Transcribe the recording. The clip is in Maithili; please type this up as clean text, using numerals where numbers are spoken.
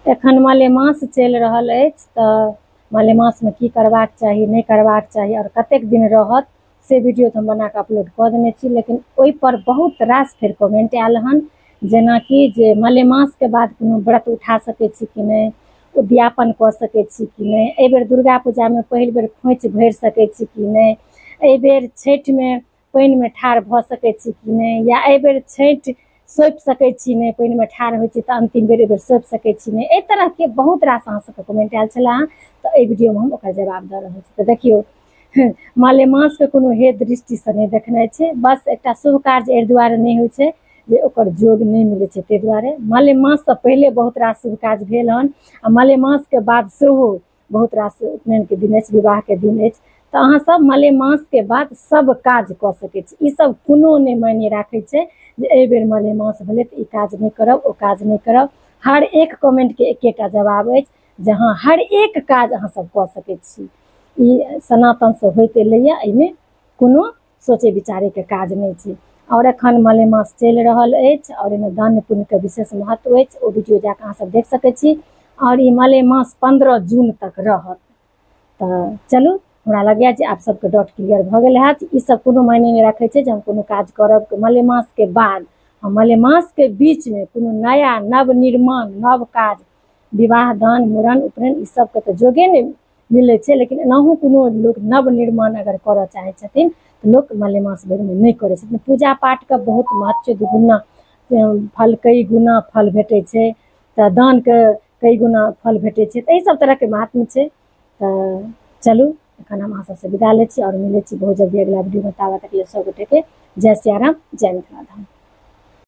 एखन मलेमास चलि रहल अछि तऽ मलेमासमे की करबाक चाही, नहि करबाक चाही आओर कतेक दिन रहत से वीडियो तऽ हम बना कऽ अपलोड कऽ देने छी, लेकिन ओहिपर बहुत रास फेर कमेंट आयल हन, जेनाकि जे मलेमासके बाद कोनो व्रत उठा सकै छी कि नहि, उद्यापन कऽ सकै छी कि नहि, एहिबेर दुर्गा पूजामे पहिल बेर खोँइछ भरि सकै छी कि नहि, एहिबेर छठिमे पानिमे ठाढ़ भऽ सकै छी कि नहि, या एहिबेर छठि सौंपि सकै छी नहि, पानिमे ठाढ़ होइ छी तऽ अंतिम बेर एहिबेर सौंपि सकै छी नहि। एहि तरहके बहुत रास अहाँ सबके कमेंट आयल छलै हँ, तऽ एहि वीडियोमे हम ओकर जवाब दऽ रहल छी। तऽ देखियौ, मलेमासके कोनो हे दृष्टिसँ नहि देखनाइ छै, बस एकटा शुभ कार्य एहि दुआरे नहि होइ छै जे ओकर जोग नहि मिलै छै, ताहि दुआरे मलेमाससँ पहिले बहुत रास शुभ काज भेल हन आ मलेमासके बाद सेहो बहुत रास उपनयनके दिन अछि, विवाहके दिन अछि। तऽ अहाँ सब मलेमासके बाद सब काज कऽ सकै छी। ई सब कोनो नहि मायने राखै छै जे एहि बेर मलेमास भेलै तऽ ई काज नहि करब, ओ काज नहि करब। हर एक कमेंटके एकेटा जवाब अछि जे हँ, हर एक काज अहाँ सब कऽ सकै छी। ई सनातनसँ होइत एलैए, एहिमे कोनो सोचै विचारैके काज नहि छै। आओर एखन मलेमास चलि रहल अछि आओर एहिमे दान पुण्यके विशेष महत्व अछि, ओ वीडियो जाकऽ अहाँ सब देख सकै छी। आओर ई मलेमास 15 जून तक रहत। तऽ चलू, हमरा लगैए जे आब सबके डाउट क्लियर भऽ गेल हैत। ई सब कोनो मायने नहि राखै छै जे हम कोनो काज करब मलेमासके बाद, हम मलेमासके बीचमे कोनो नया नव निर्माण, नव काज, विवाह दान, मुड़न, उपनयन, ई सबके तऽ जोगे नहि मिलै छै, लेकिन एनाहु कोनो लोक नव निर्माण अगर करऽ चाहै छथिन तऽ लोक मलेमास भरिमे नहि करै छथिन। पूजा पाठके बहुत महत्व छै, दुगुना फल, कई गुना फल भेटै छै, तऽ दानके कई गुना फल भेटै छै, तऽ एहि सब तरहके महात्म्य छै। तऽ चलू, एखन हम अहाँ सबसँ विदा लै छी आओर मिलै छी बहुत जल्दी अगिला वीडियोमे। ताबत तक लेल सब गोटेके जय सियाराम, जय मिथिला धाम।